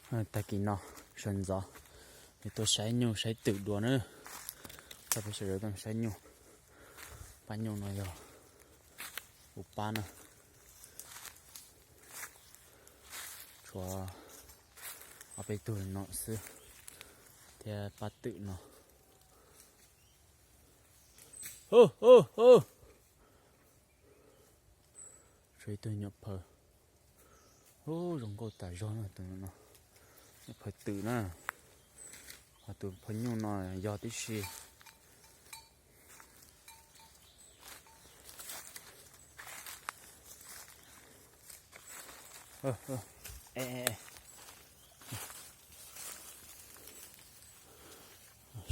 Tag kis no sawv ntxov yuav tuaj saib nyuj saib twm dua na. Coj peb sawv daws tuaj saib nyuj. Pab nyuj no yog kuv pab na. Tshuav ob peb tug no xwb thiab pab twm no. Tshuav ib tug nyuam phawj, ub, zoo nkauj tas zog na tus no, nyuam phawj twm na, ho tus phawj nyuj no yog tib si.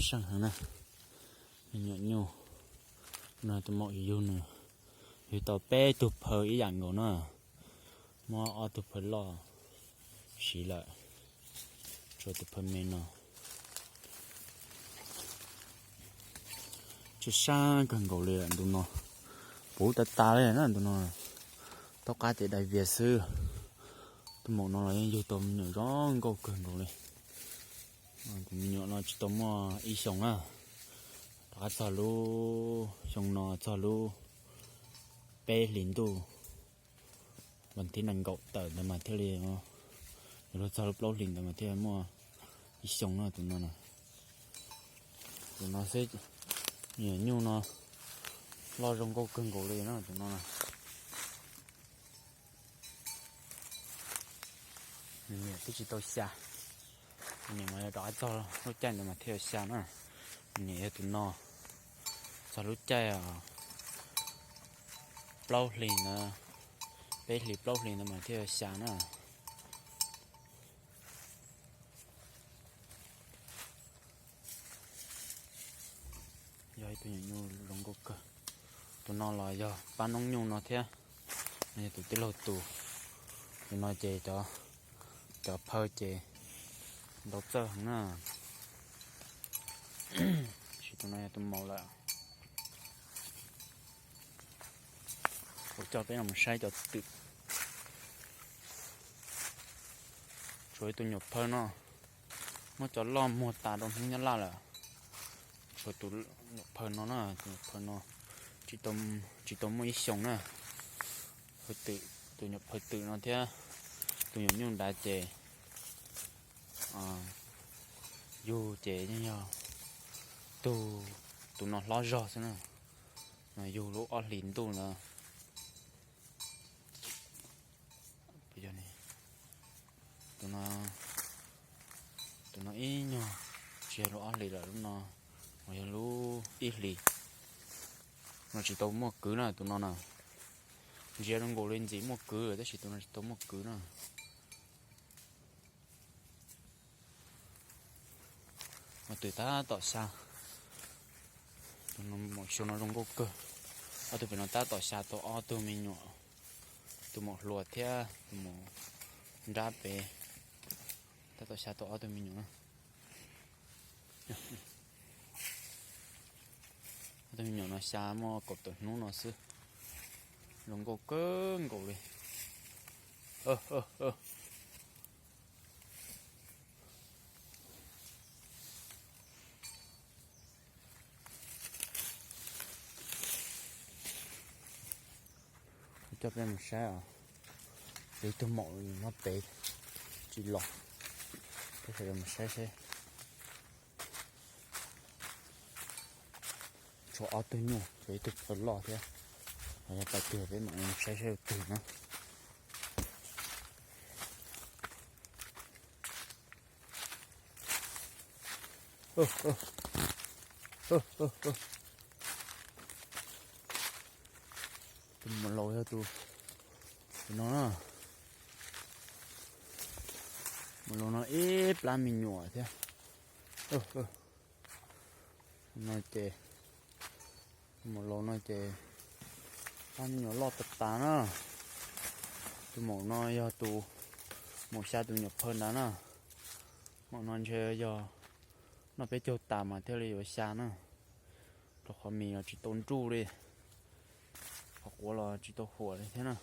Seej heev na, me nyuam nyuj no, tus maum yug nws yug tau peb tug phawj ib yam nkaus na, muab ob tug phawj loj siv lawm, tshuav tus phawj me no. Tsw sab kawg nkaus li lawm ntu no, puv tas tas li na ntu no, tom qab ces dai vias xwb. Tus maum no los yeej yug tau me nyuam zoo nkauj kawg nkaus li. Tus me nyuam no tsis tau muaj ib xyoos na, rov qab txog lub xyoo no txog lub peb hlis ntuj, vas thib nees nkaum tawm ntawd mas thiaj li, yuav luag txog lub plaub hlis ntawd mas thiaj muaj ib xyoos na tus no na. Tus no xwb, me nyuam nyuj no loj zoo nkauj kawg nkaus li na tus no na. Nws niam twb tsis tau xya, nws niam mas yog rov qab txog lub caij ntawd mas thiaj xya na. Nws niam yog tus no, txog lub caij plaub hlis ntawd, peb hlis plaub hlis ntawd mas thiaj xya na. Yog ib tug nyuam nyuj zoo nkauj kawg. Tus no los yog pab noob nyuj no thiab, no yog tus tij laug tus. Tus no ces cov phawj ces ntau txawj heev na. Tab sis tus no yog tus maum lawm. Kuv coj peb los saib cov twm. Tshuav ib tug nyuam phawj no, muab cov loj muag tas rau Hmoob Nyab Laj lawm. Tshuav tus nyuam phawj no na, tus nyuam phawj no tsis tau muaj ib xyoos na. Phawj twm, tus nyuam phawj twm no thiab tus nyuam nyuj nrad ces yug ces yeej yog tug, tus no hlob zog xwb na, yug lub ob hlis ntuj ntawd. Tus no ib nyuag tsis yog lub ob hlis lawm, lub no uas yog lub ib hlis. No tsis tau muaj kwv na tus no na. Ntsia zoo nkaus li ntxim muaj kwv tab sis tus no tsis tau muaj kwv na. Ob tug tab tom xya, tus maum xyoo no zoo nkauj kawg. Ob tug pem no tab tom xya tau ob tug me nyuam, tus maum hluas thiab tus maum nrab pem, tab tom xya tau ob tug me nyuam na. Ob tug me nyuam no xya muaj kaum tawm hnub no xwb, zoo nkauj kawg nkaus li. Coj peb mus saib os, ib tug maum nyob pem tsis los, peb sawv daws mus saib seb. Tshuav ob tug nyuj, tshuav ib tug phawj loj thiab, yog pais twg peb mam saib saib twg na. Tus maum laus yog tus, tus no na. Maum laus no ib plab me nyuam thiab. No ces, maum laus no ces plab me nyuam loj tas tas na. Tus maum no yog tus maum xya tus nyuam phawj ntawd na. Maum no ntshe yog noj peb caug tas mas thiaj li yuav xya na. Rau qhov mis los tsis tau nruj li, qhov quav los tsis tau huam li thiab na.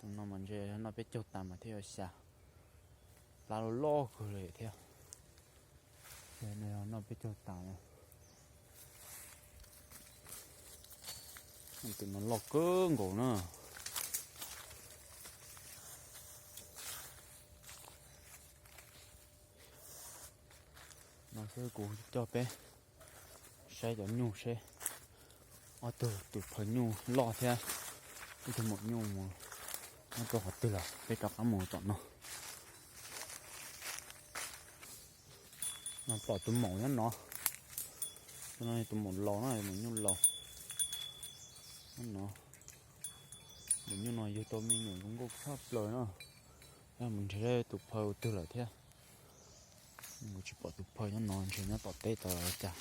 No mas ntshe noj peb caug tas mas thiaj yuav xya. Plab loj loj kawg li thiab. Noj peb caug tas. Tus no loj kawg nkaus na. No xwb kuv coj peb saib cov nyuj seb. Ob tug tus phaw nyuj loj thiab ib tug maum nyuj mus nyob rau qhov twg lawm, peb rov qab mus tom no. No pom tus maum nyob no. Tus no tus maum laus na, maum nyuj laus. Nyob no, maum nyuj no yug tau me nyuam zoo nkauj tshaj plaws na. Yog mus nrhiav tus phaw twg lawm thiab. Kuv tsis pom tus phaw nyob no, ntshe nyob tom teb tau los cas.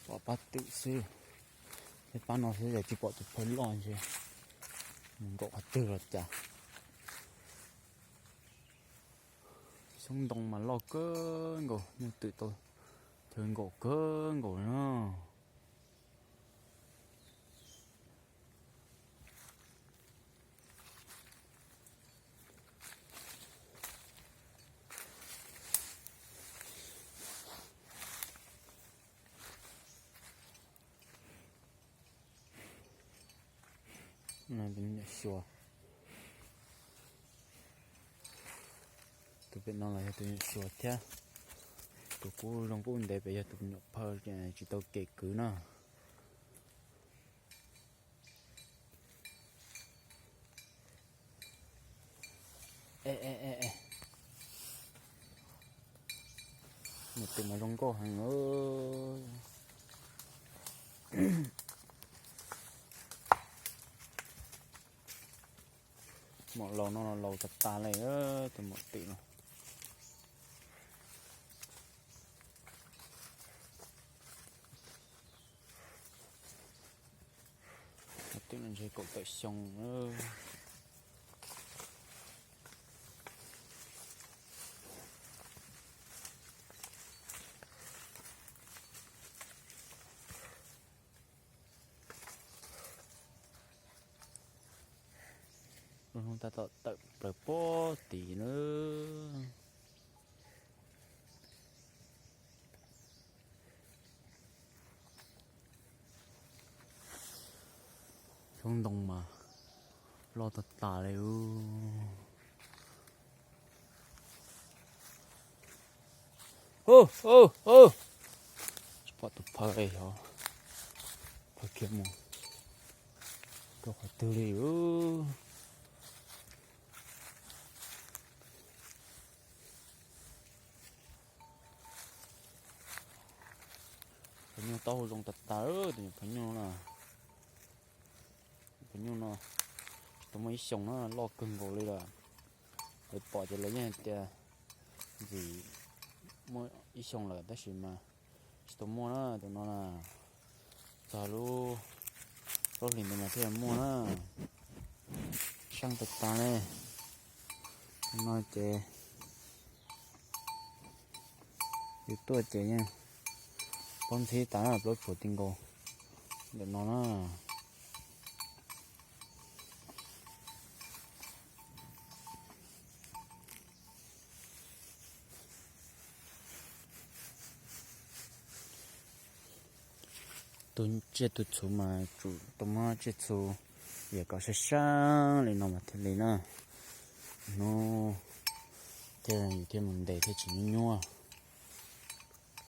Pom pab twm xwb, pab no xwb, tsis pom tus phaw loj ntshe mus nkaum qhov twg los cas. Xyoob ntoo mas loj kawg nkaus, nyuj twm tau chaw nkaum kawg nkaus na. Tus me nyuam xyuas, tus pem no los yog tus nyuam xyuas thiab. Tus kuj zoo kuj ntev pem yog tus me nyuam phaw tsis tau kem kwv na. Nws tus mas zoo nkauj heev. Maum laus no los laus tas tas li, tus maum twm no. Twb ntshe kaum tawm xyoo. Lub hnub tab tom tawm plaws pob tid na. Xyoob ntoo mas loj tag tas li. Tsis pom tus phaw, yog phaw khiav mus rau qhov twg li. Phaw nyuj taub hau zoo tas tas, tus nyuam phaw nyuj no. Phaw nyuj no tsis tau muaj ib xyoos na, loj kawg nkaus li lawm. Lawv pom ces lawv yeej hais tias ntxim muaj ib xyoos lawm tab sis mas tsis tau muaj na, tus no na. Txog lub plaub hlis ntawd mas thiaj muaj na. Seej tas tas li. No ces yus tuaj ces yeej pob ntxhib tas na, plaub tshuav ti nkaus ntawm no na. Tus tsiaj tus txhu mas tsum tau muab tsiaj txhu yam kom sab sab li no mas thiaj li na. Hnub thiaj yus thiaj mus ntes thiaj tsis nyuaj nyuaj.